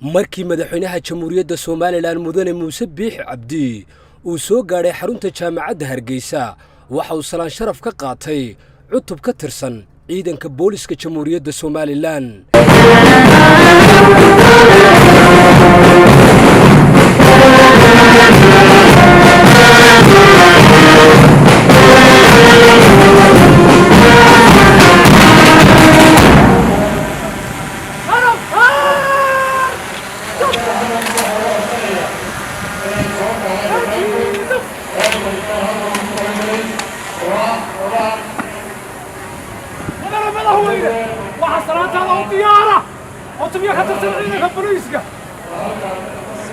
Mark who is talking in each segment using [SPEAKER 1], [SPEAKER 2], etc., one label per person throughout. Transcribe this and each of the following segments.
[SPEAKER 1] Markii madaxweynaha Jamhuuriyadda Somaliland, Mudane Muuse Biixi Cabdi, uu soo gaadhay xarunta Jaamacadda Hargeysa, waxa uu salaan sharaf ka qaatay cutub ka tirsan ciidanka booliska Jamhuuriyadda Somaliland.
[SPEAKER 2] Mudane madaxweyne, waxaa salaantaada u diyaara cutubyo ka tirsan ciidanka booliiska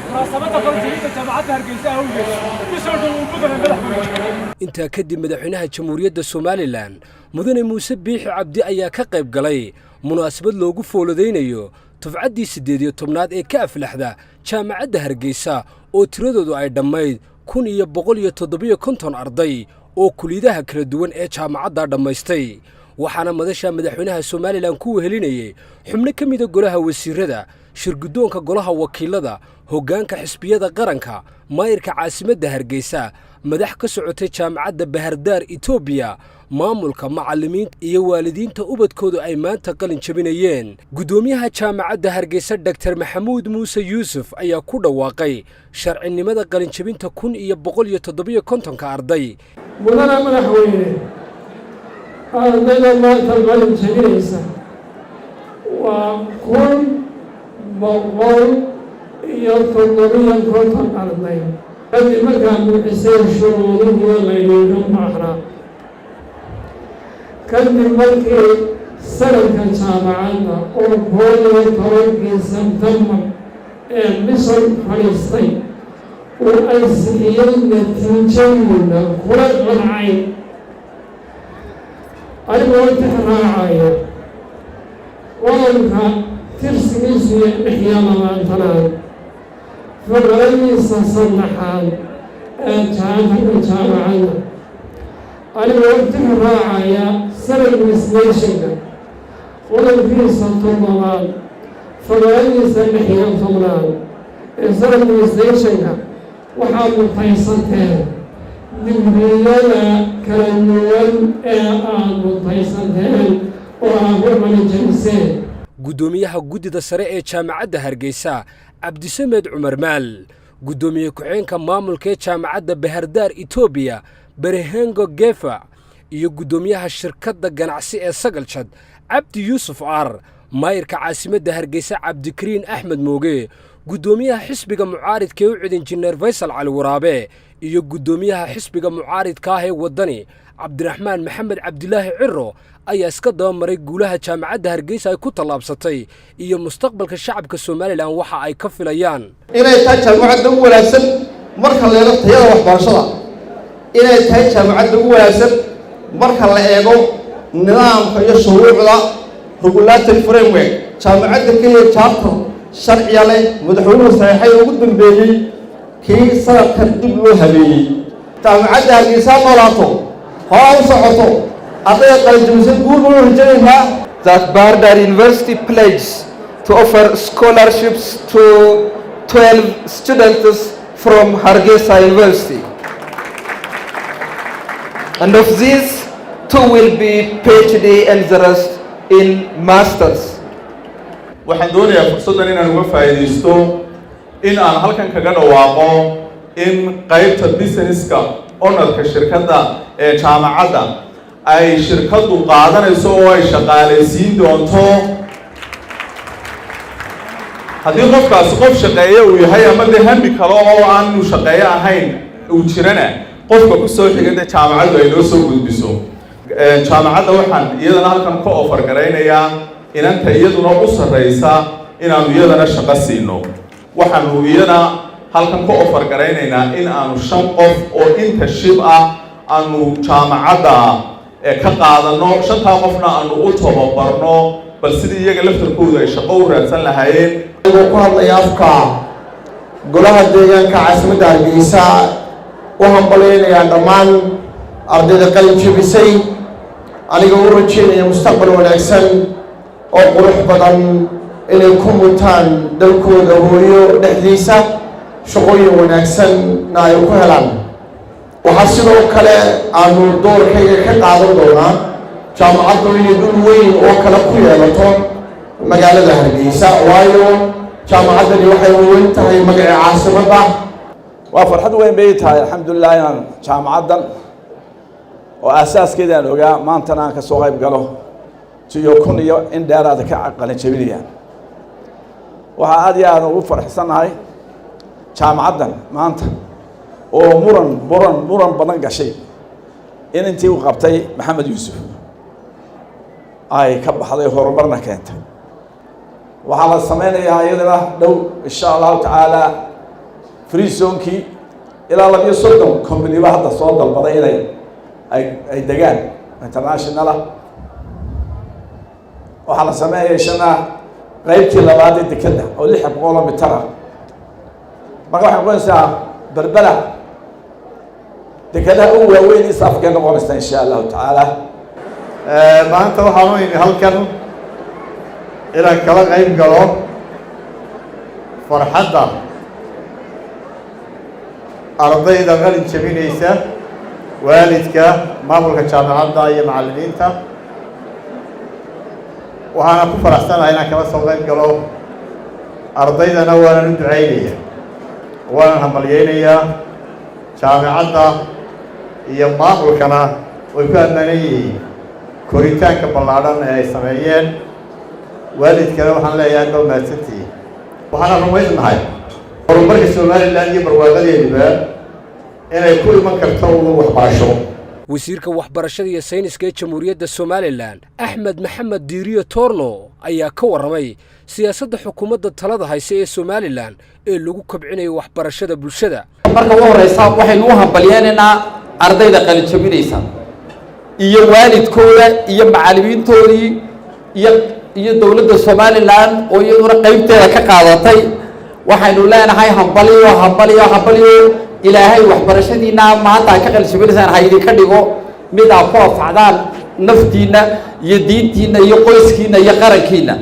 [SPEAKER 2] munaasabadda qalinjebinta Jaamacadda Hargeysa awgeed. Ku soo dhowow, mudane madaxweyne.
[SPEAKER 1] Intaa kadib, madaxweynaha Jamhuuriyadda Somaliland, Mudane Muuse Biixi Cabdi, ayaa ka qayb galay munaasabad loogu fooladaynayo dufcaddii 18aad ee ka aflaxda Jaamacadda Hargeysa, oo tiradoodu ay dhammayd 1157 arday oo kuliyadaha kala duwan ee jaamacadda dhammaystay. Waxaana madasha madaxweynaha Somaliland ku wehelinayey xubno ka mida golaha wasiirada, shirguddoonka golaha wakiilada, hoggaanka xisbiyada qaranka, maayirka caasimadda Hargeysa, madax ka socotay Jaamacadda Bahardaar Etoobiya, maamulka, macallimiinta iyo waalidiinta ubadkoodu ay maanta qalin jebinayeen. Guddoomiyaha Jaamacadda Hargeysa, Doktor Maxamuud Muuse Yuusuf, ayaa ku dhawaaqay sharcinimada qalinjebinta 1157-ka arday.
[SPEAKER 3] Mudane madaxweyne, ardayda maanta qalin jebinaysa waa 1157 arday, kadib markaa buuxiseen shuruuduhuna laydinka baahnaa, kadib markii sanadka jaamacadda oo 11-kii Sebtembar ee bishan fadhiistay uu ansixiyey natiijadiina kula qancay. Anigoo tix raacaya qodobka tirsigiisu iyo 26aad, faqradiisa saddexaad ee jaamacadda jaamacadda, anigoo tix raacaya senate administrationka qodobkiisa toddobaad, faqradiisa 16aad ee senate administrationka, waxaad mutaysateen digriyada kala duwan ee aada mutaysateen oo aad ku qalinjabiseen.
[SPEAKER 1] Guddoomiyaha guddida sare ee Jaamacadda Hargeysa, Cabdisamed Cumar Maal, guddoomiye ku-xigeenka maamulka ee Jaamacadda Bahardaar Etoobiya, Berehengo Gefa, iyo guddoomiyaha shirkadda ganacsi ee Sagaljad, Cabdi Yuusuf Ar, maayirka caasimadda Hargeysa, Cabdikariin Axmed Mooge, guddoomiyaha xisbiga mucaaridka ee UCID, Injineer Faysal Cali Waraabe, iyo guddoomiyaha xisbiga mucaaridka ah ee Waddani, Cabdiraxmaan Maxamed Cabdilaahi Ciro, ayaa iska dabamaray guulaha Jaamacadda Hargeysa ay ku tallaabsatay iyo mustaqbalka shacabka Somaliland waxa ay ka filayaan.
[SPEAKER 4] Inay tahay jaamacadda ugu wanaagsan marka la eego tayada waxbarashada, inay tahay jaamacadda ugu wanaagsan marka la eego nidaamka iyo shuruucda regulatory framework, jaamacadda keliya charter sharciya leh, madaxweynuhu saxeexay, ugu dambeeyey kii sanadkan dib loo habeeyey. Jaamacadda Hargeysa noolaato, hore u socoto, ardayda qalinjabisay guul banu rajaynaynaa.
[SPEAKER 5] That Bahir Dar University pledges to offer scholarships to 12 students from Hargeisa University. And of these, two will be PhD and the rest in masters.
[SPEAKER 6] Waxaan doonayaa fursaddan inaan uga faa'iidaysto in aan halkan kaga dhawaaqo in qaybta businesska honourka shirkadda ee jaamacadda ay shirkaddu qaadanayso oo ay shaqaalaysiin doonto, haddii qofkaasi qof shaqeeye uu yahay ama dee hami kale oo aanu shaqeeye ahayn uu jirana, qofka ku soo xiga dee jaamacaddu ay noo soo gudbiso. Jaamacadda waxaan iyadana halkan ka offer garaynayaa inanta iyaduna u sarraysa inaanu iyadana shaqo siino. Waxaanu iyana halkan ka offer garaynaynaa in aanu shan qof oo internship ah aanu jaamacadda ka qaadano, shantaa qofna aanu u tababarno bal sidii iyaga laftarkoodu ay shaqo u raadsan lahaayeen.
[SPEAKER 4] Anigoo ku hadlaya afka golaha deegaanka caasimadda Hargeysa, u hambalyaynayaa dhammaan ardayda qalin jebisay, anigoo u rajeynaya mustaqbal wanaagsan oo qurux badan.
[SPEAKER 7] Inay ku mutaan dalkooda hooyo dhexdiisa, shaqooyin wanaagsanna ay ku helaan. Waxaa sidoo kale aanu doorkayga ka qaadan doonaa jaamacaddu inay dhul weyn oo kale ku yeelato magaalada Hargeysa, waayo jaamacaddani waxay weyn tahay magaca caasimadda.
[SPEAKER 8] Waa farxad weyn bay tahay, alxamdulilah, inaan jaamacaddan oo aasaaskeeda aan ogaa maantana aan ka soo qayb galo, tiyo 1000 iyo in dheeraada ka qalin jabinayaan. Waxaa aad iyo aad ugu farxsannahay jaamacaddan maanta oo muran buran muran badan gashay in intii uu qabtay Maxamed Yuusuf ay ka baxday, horumarna keentay. Waxaa la sameynayaa iyadana dhow, insha Allahu tacaala, free zone-kii. Ilaa 32 company-ba hadda soo dalbaday inay ay degaan international ah. Waxaa la sameynaya ishana qeybtii labaad ee dekeda oo 600 oo mitar ah. Marka waxay noqonaysaa Berbera dekadaha ugu waaweyn East Africa noqonaysa, insha Allahu tacaala.
[SPEAKER 7] Maanta waxaan u imi halkan inaan kala qayb galo farxadda ardayda qalin jabinaysa, waalidka, maamulka jaamacadda iyo macallimiinta. Waxaana ku faraxsanahay inaan kala soo qayb galo. Ardaydana waanan u ducaynaya, waanan hambalyeynayaa. Jaamacadda iyo maamulkana way ku ammaanan yihiin koritaanka ballaadhan ee ay sameeyeen. Waalidkana waxaan leeyahay baa mahadsantihiin. Waxaana rumaysnahay horumarka Somaliland iyo barwaaqadeeduba inay ku iman karto uun waxbarasho.
[SPEAKER 1] Wasiirka waxbarashada iyo sayniska ee Jamhuuriyadda Somaliland, Axmed Maxamed Diiriyo Toorno, ayaa ka warramay siyaasadda xukuumadda talada hayse ee Somaliland ee lagu kobcinayo waxbarashada bulshada.
[SPEAKER 9] Marka ugu horeysa, waxaynu u hambalyeynaynaa ardayda qalinjabinaysa iyo waalidkooda iyo macallimiintoodii iyo dowladda Somaliland oo iyaduna qeybteeda ka qaadatay. Waxaynu leenahay hambalyo, hambalyo, hambalyo. Ilaahay waxbarashadiina maanta aad ka qalinjabinaysaan ha idinka dhigo mid aad ku anfacdaan naftiinna iyo diintiinna iyo qoyskiinna iyo qarankiinna.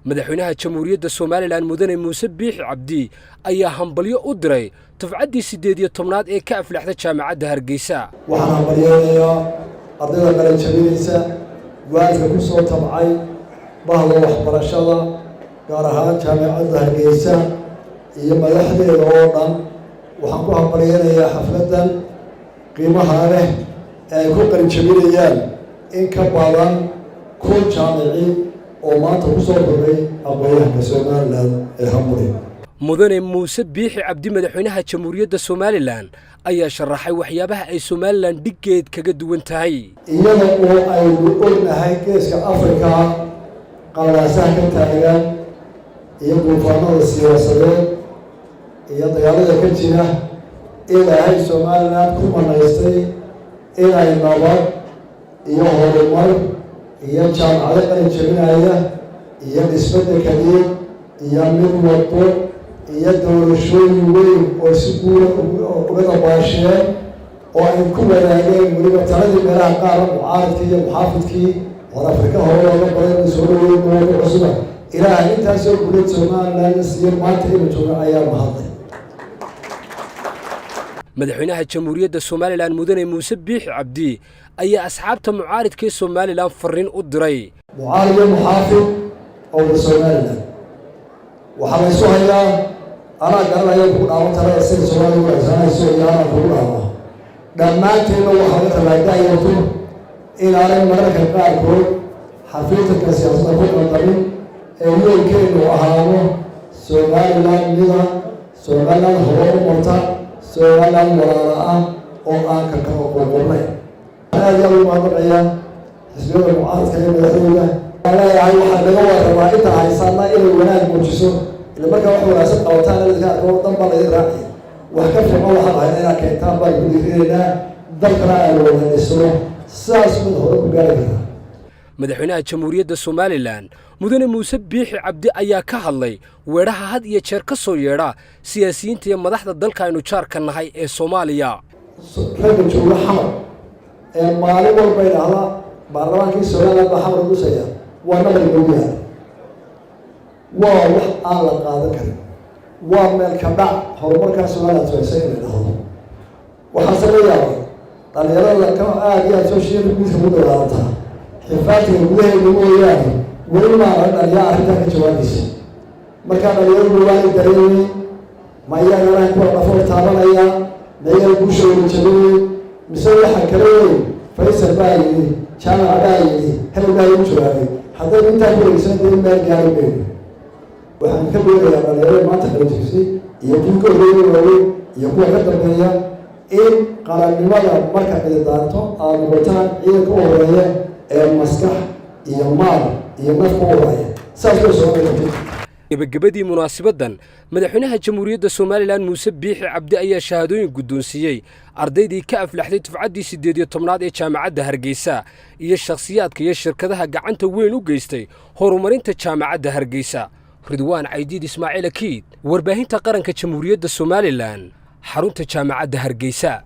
[SPEAKER 1] Madaxweynaha Jamhuuriyadda Somaliland, Mudane Muuse Biixi Cabdi, ayaa hambalyo u diray dufcaddii 18aad ee ka aflaxda Jaamacadda Hargeysa.
[SPEAKER 10] Waxaan hambalyeynayaa ardayda qalin jabinaysa, waalidka ku soo tabcay, bahda waxbarashada, gaar ahaan Jaamacadda Hargeysa iyo madaxdeeda oo dhan. Waxaan ku hambalyeynayaa xafladdan qiimaha leh ee ay ku qalin jabinayaan in ka badan 1000 jaamici oo maanta ku soo kordhay aqoonyahanka Somaliland ee hamburi.
[SPEAKER 1] Mudane Muuse Biixi Cabdi, madaxweynaha Jamhuuriyadda Somaliland, ayaa sharaxay waxyaabaha ay Somaliland dhiggeed kaga duwan tahay.
[SPEAKER 10] Iyada oo aynu ognahay Geeska Afrika qalaasaha ka taagan iyo duufaanada siyaasadeed iyo dagaalada ka jira, Ilaahay Somaliland ku manaystay inay nabad iyo horumar iyo jaamacado qalin jabinaya iyo dhismo dekadiid iyo mid wado iyo doorashooyin weyn oo si guula uga dabaasheen oo ay ku wadaageen weliba taladii meelaha qaara mucaaridkii iyo muxaafidkii hor Afrika hore looga baray soo dhaweyn ku cusuba. Ilaahay intaasoo guulad Somaliland siiyo maanta inuu jooga ayaa mahadlay.
[SPEAKER 1] Madaxweynaha Jamhuuriyadda Somaliland, Mudane Muuse Biixi Cabdi, ayaa asxaabta mucaaridka ee Somaliland fariin u diray.
[SPEAKER 10] Mucaarid iyo muxaafid owda Somaliland waxaa laysu hayaa anaa garanaya kugu dhaamo talada sida Soomaliya wanaagsanayso iyo anaa kugu dhaamo. Dhammaanteenna waxaa laga rabaa da'yartu inaanay mararka qaarkood xafiidtanka siyaasadda ku qaldamin ee yoolkeenu ahaano Somaliland mida, Somaliland hore u marta, Somaliland walaala ah oo aan ka kala qurqurnayn. Aad iyo aad ugu mahadnaqaya xisbiyada mucaaradka iyo madaxdooda. Waan leeyahay, waxaa laga warrabaa intaa haysaana inay wanaag muujiso, ila markaa wax wanaagsan qabataan dadka arko dan baa laydin raacaya. Wax ka fiican waxaan ahay inaad keentaan baan ku dhiirinaynaa, dalkana aanu wadanisno, sidaas mid hore ku gaari kartaa.
[SPEAKER 1] Madaxweynaha Jamhuuriyadda Somaliland, Mudane Muuse Biixi Cabdi, ayaa ka hadlay weedhaha had iyo jeer ka soo yeedha siyaasiyiinta iyo madaxda dalka aynu jaarka nahay ee Soomaaliya.
[SPEAKER 10] Ragga jooga Xamar ee maalin walba idhaahda baarlamaankii Somaliland baa Xamar dusaya waa nabar inoogu yaala. Waa wax aan la qaadan karin, waa meel ka dhac horumarkaa Somaliland sooysa inay dhahdo. Waxaase la yaabay dhalinyarada ka aada iyo aada social media ugu dagaalantaa xifaadka gudaheeda mooyaane, weli maana dhalinyaro arrintaa ka jawaabaysa. Markaa dhalinyaradu waa ay dareemay, ma iyagana kuwa dhafoor taabanaya, ma iyaga guushooda jabinay, mise waxa kale weyn Faysal baa yidhi, Jaamac baa yidhi, hebel baa igu jawaabay. Haddaynu intaa ku wareegsan dee meel gaari mayno. Waxaan ka doonayaa dhalinyarada maanta qalinjabisay iyo kuwa ka horreeya waaweyn iyo kuwa ka dambeeya in qarannimada marka ciidaanto aada noqotaan ciidanka u horeeya ee maskax iyo maal iyo nafka u horeeya. Saas way soo kartid.
[SPEAKER 1] Gebagabadii munaasabaddan, madaxweynaha Jamhuuriyadda Somaliland Muuse Biixi Cabdi ayaa shahaadooyin guddoonsiiyey ardaydii ka aflaxday dufcaddii 18aad ee Jaamacadda Hargeysa iyo shakhsiyaadka iyo shirkadaha gacanta weyn u geystay horumarinta Jaamacadda Hargeysa. Ridwaan Caydiid Ismaaciil Akiid, warbaahinta qaranka Jamhuuriyadda Somaliland, xarunta Jaamacadda Hargeysa.